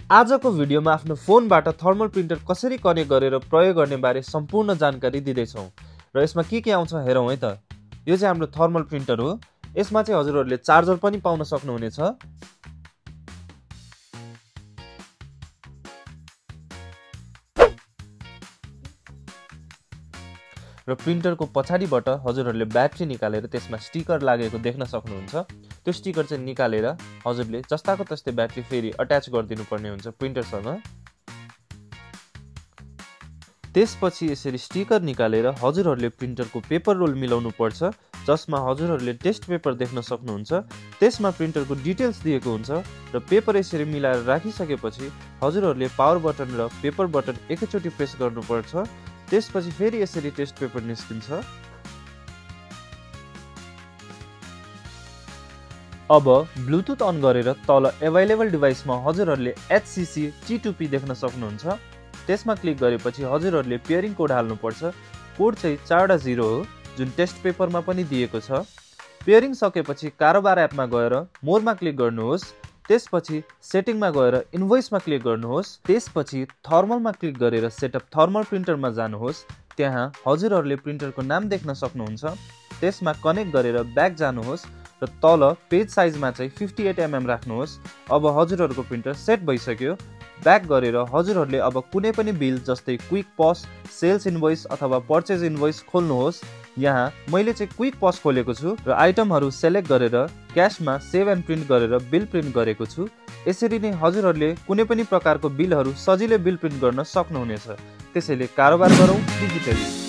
आजको भिडियोमा आफ्नो फोनबाट थर्मल प्रिन्टर कसरी कनेक्ट गरेर प्रयोग गर्ने बारे सम्पूर्ण जानकारी दिँदैछौँ र यसमा के आउँछ हेरौँ है त। यो चाहिँ हाम्रो थर्मल प्रिन्टर हो। यसमा चाहिँ हजुरहरूले चार्जर पनि पाउन सक्नुहुनेछ। र प्रिन्टरको पछाडिबाट हजुरहरूले ब्याट्री निकालेर त्यसमा स्टिकर लागेको देख्न सक्नुहुन्छ। त्यो स्टिकर चाहिँ निकालेर हजुरले जस्ताको तस्तै ब्याट्री फेरि अट्याच गरिदिनु पर्ने हुन्छ प्रिन्टरसँग। त्यसपछि यसरी स्टिकर निकालेर हजुरहरूले प्रिन्टरको पेपर रोल मिलाउनु पर्छ, जसमा हजुरहरूले टेस्ट पेपर देख्न सक्नुहुन्छ। त्यसमा प्रिन्टरको डिटेल्स दिएको हुन्छ र पेपर यसरी मिलाएर राखिसकेपछि हजुरहरूले पावर बटन र पेपर बटन एकैचोटि प्रेस गर्नुपर्छ। त्यसपछि फेरि यसरी टेस्ट पेपर निस्किन्छ। अब ब्लुटुथ अन गरेर तल अभाइलेबल डिभाइसमा हजुरहरूले HCC T2P देख्न सक्नुहुन्छ। त्यसमा क्लिक गरेपछि हजुरहरूले पेयरिङ कोड हाल्नुपर्छ। कोड चाहिँ 4वटा 0 हो, जुन टेस्ट पेपरमा पनि दिएको छ। पेयरिङ सकेपछि कारोबार एपमा गएर मोरमा क्लिक गर्नुहोस्। त्यसपछि सेटिङमा गएर इन्भोइसमा क्लिक गर्नुहोस्। त्यसपछि थर्मलमा क्लिक गरेर सेटअप थर्मल प्रिन्टरमा जानुहोस्। त्यहाँ हजुरहरूले प्रिन्टरको नाम देख्न सक्नुहुन्छ। त्यसमा कनेक्ट गरेर ब्याक जानुहोस् र तल पेज साइजमा चाहिँ 58 mm राख्नुहोस्। अब हजुरहरूको प्रिन्टर सेट भइसक्यो। ब्याक गरेर हजुरहरूले अब कुनै पनि बिल जस्तै क्विक पस, सेल्स इन्भोइस अथवा पर्चेज इन्भोइस खोल्नुहोस्। यहाँ मैले चाहिँ क्विक पस खोलेको छु र आइटमहरू सेलेक्ट गरेर क्याशमा सेभ एन्ड प्रिन्ट गरेर बिल प्रिन्ट गरेको छु। यसरी नै हजुरहरूले कुनै पनि प्रकारको बिलहरू सजिलै बिल प्रिन्ट गर्न सक्नुहुनेछ। त्यसैले कारोबार गरौँ डिजिटली।